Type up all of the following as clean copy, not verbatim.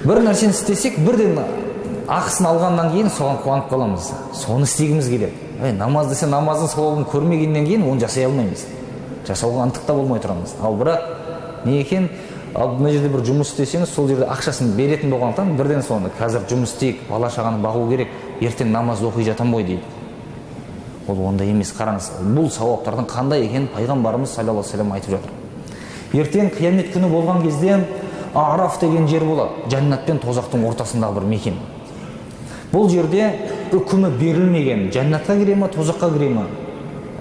Бір нәрсені істесек, бірден ақысын алғаннан кейін соған қуанып қаламыз, соны істегіміз келеді. Ей, намаз десе, намаздың сауабын көрмегеннен кейін оны жасай алмаймыз, жасауға ынтық та болмай тұрамыз. Ал бірақ не екен, ал мына жерде бір жұмыс істесеңіз, сол жерде ақшасын беретін болғандықтан, бірден соны қазір жұмыс істейік, бала шағаны бағу керек, ертең намаз оқи жатамын ғой дейді. Ол ондай емес. Қараңыз, бұл сауаптардың қандай екенін пайғамбарымыз саллаллаху алейхи вассалам айтып жатыр. Ертең қиямет күні болған кезде Араф деген жер болады, жәннат пен тозақтың ортасындағы бір мекен. Бұл жерде үкімі берілмеген, жәннатқа кіре ма, тозаққа кіре ма,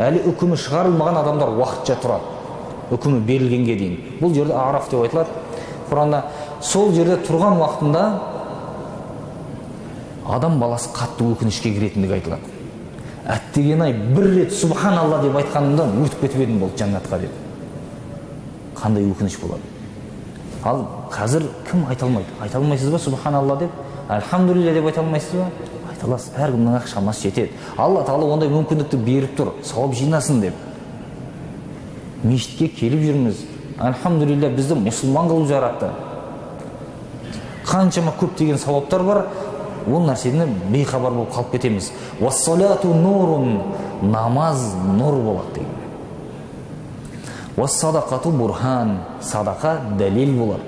әлі үкімі шығарылмаған адамдар уақытша тұрады үкімі берілгенге дейін. Бұл жерде Араф деп айтылады Құранда. Сол жерде тұрған уақытында адам баласы қатты өкінішке кіретіндігі айтылады. Әттеген ай, бір рет субханалла деп айтқанымда өтіп кетіп едім болды жәннатқа деп, қандай өкініш болады. Ал қазір кім айта алмайды? Айта алмайсыз ба субханалла деп, альхамдулилля деп айта алмайсыз ба? Айта аласыз, әркімнің ақ шамасы жетеді. Алла тағала ондай мүмкіндікті беріп тұр, сауап жинасын деп. Мешітке келіп жүрміз, альхамдулилля, бізді мұсылман қылып жаратты. Қаншама көптеген сауаптар бар, ол нәрседен бейхабар болып қалып кетеміз. Уассалату нурун, намаз нұр болады деген. Уассадақату бурхан, садақа дәлел болады.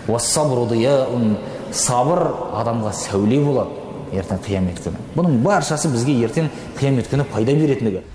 Уассабру дияун, сабыр адамға сәуле болады ертең қиямет күні. Бұның баршасы бізге ертең қиямет күні пайда беретіндігі.